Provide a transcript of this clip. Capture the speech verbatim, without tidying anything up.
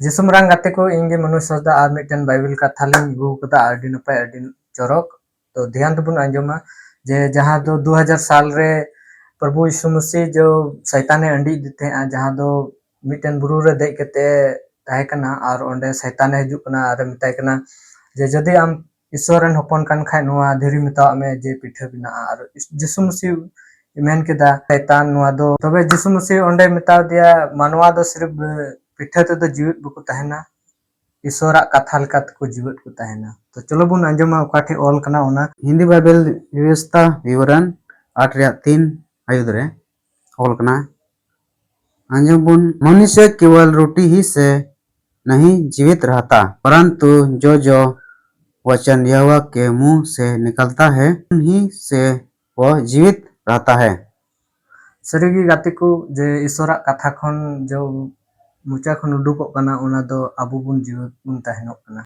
ᱡᱤᱥᱩ ᱢᱟᱨᱟᱝ ᱜᱟᱛᱮ ᱠᱚ, ᱤᱧ ᱜᱮ ᱢᱚᱱᱳᱡᱽ ᱦᱟᱸᱥᱫᱟ ᱟᱨ ᱢᱤᱫᱴᱮᱱ ᱵᱟᱭᱵᱮᱞ ᱠᱟᱛᱷᱟ ᱞᱤᱧ ᱟᱹᱜᱩ ᱟᱠᱟᱫᱟ, ᱟᱹᱰᱤ ᱱᱟᱯᱟᱭ, ᱟᱹᱰᱤ ᱪᱚᱨᱚᱠ᱾ ᱛᱚ ᱫᱷᱮᱭᱟᱱ ᱛᱮᱵᱚᱱ ᱟᱸᱡᱚᱢᱟ, ᱡᱮ ᱡᱟᱦᱟᱸ ᱫᱚ ᱫᱩ ᱦᱟᱡᱟᱨ ᱥᱟᱞ ᱨᱮ ᱯᱨᱚᱵᱷᱩ ᱭᱤᱥᱩ ᱢᱟᱹᱥᱤ ᱡᱚ ᱥᱟᱭᱛᱟᱱᱮ ᱟᱹᱰᱤ ᱤᱫᱤ ᱛᱟᱦᱮᱸᱜᱼᱟ, ᱡᱟᱦᱟᱸ ᱫᱚ ᱢᱤᱫᱴᱮᱱ ᱵᱩᱨᱩ ᱨᱮ ᱫᱮᱡ ᱠᱟᱛᱮ ᱛᱟᱦᱮᱸ ᱠᱟᱱᱟ ᱟᱨ ᱚᱸᱰᱮ ᱥᱟᱭᱛᱟᱱᱮ ᱦᱤᱡᱩᱜ ᱠᱟᱱᱟ ᱟᱨᱮ ᱢᱮᱛᱟᱭ ᱠᱟᱱᱟ ᱡᱮ ᱡᱩᱫᱤ ᱟᱢ ᱤᱥᱥᱚᱨ ᱨᱮᱱ ᱦᱚᱯᱚᱱ ᱠᱟᱱ ᱠᱷᱟᱡ ᱱᱚᱣᱟ ᱫᱷᱤᱨᱤ ᱢᱮᱛᱟᱣᱟᱜ ᱢᱮ ᱡᱮ ᱯᱤᱴᱷᱟᱹ ᱵᱮᱱᱟᱜᱼᱟ᱾ ᱟᱨ ᱤᱥ-, ᱡᱤᱥᱩ ᱢᱟᱹᱥᱤ ᱢᱮᱱ ᱠᱮᱫᱟ ᱥᱟᱭᱛᱟᱱ ᱱᱚᱣᱟ ᱫᱚ, ᱛᱚᱵᱮ ᱡᱤᱥᱩ ᱢᱟᱹᱥᱤ ᱚᱸᱰᱮ ᱢᱮᱛᱟ ᱫᱮᱭᱟ, ᱢᱟᱱᱣᱟ ᱫᱚ ᱥᱤᱨᱯ ᱯᱤᱴᱷᱟᱹ ᱛᱮᱫᱚ ᱡᱤᱣᱮᱫ ᱵᱟᱠᱚ ᱛᱟᱦᱮᱱᱟ, ᱤᱥᱥᱚᱨᱟᱜ ᱠᱟᱛᱷᱟ ᱞᱮᱠᱟ ᱛᱮᱠᱚ ᱡᱤᱣᱮᱫ ᱠᱚ ᱛᱟᱦᱮᱱᱟ᱾ ᱛᱚ ᱪᱚᱞᱚ ᱵᱚᱱ ᱟᱸᱡᱚᱢᱟ ᱚᱠᱟ ᱴᱷᱮᱡ ᱚᱞ ᱠᱟᱱᱟ ᱚᱱᱟ᱾ ᱦᱤᱱᱫᱤ ᱵᱟᱭᱵᱮᱞ ᱵᱤᱵᱷᱤᱥᱛᱟ ᱵᱤᱵᱚᱨᱚᱱ ᱟᱴ ᱨᱮᱭᱟᱜ ᱛᱤᱱ ᱟᱭᱩᱫ ᱨᱮ ᱚᱞ ᱠᱟᱱᱟ, ᱟᱸᱡᱚᱢ ᱵᱚᱱ, मनुष्य केवल रोटी ही से नहीं जीवित रहता, परंतु जो जो वचन यहोवा के मुंह से निकलता है, उन्हीं से वह जीवित रहता है। ᱥᱟᱹᱨᱤᱜᱮ ᱜᱟᱛᱮ ᱠᱚ, ᱡᱮ ᱤᱥᱥᱚᱨᱟᱜ ᱠᱟᱛᱷᱟ ᱠᱷᱚᱱ ᱡᱚ ᱢᱚᱪᱟ ᱠᱷᱚᱱ ᱩᱰᱩᱠᱚᱜ ᱠᱟᱱᱟ, ᱚᱱᱟ ᱫᱚ ᱟᱵᱚ ᱵᱚᱱ ᱡᱤᱣᱮᱫ ᱵᱚᱱ ᱛᱟᱦᱮᱱᱚᱜ ᱠᱟᱱᱟ᱾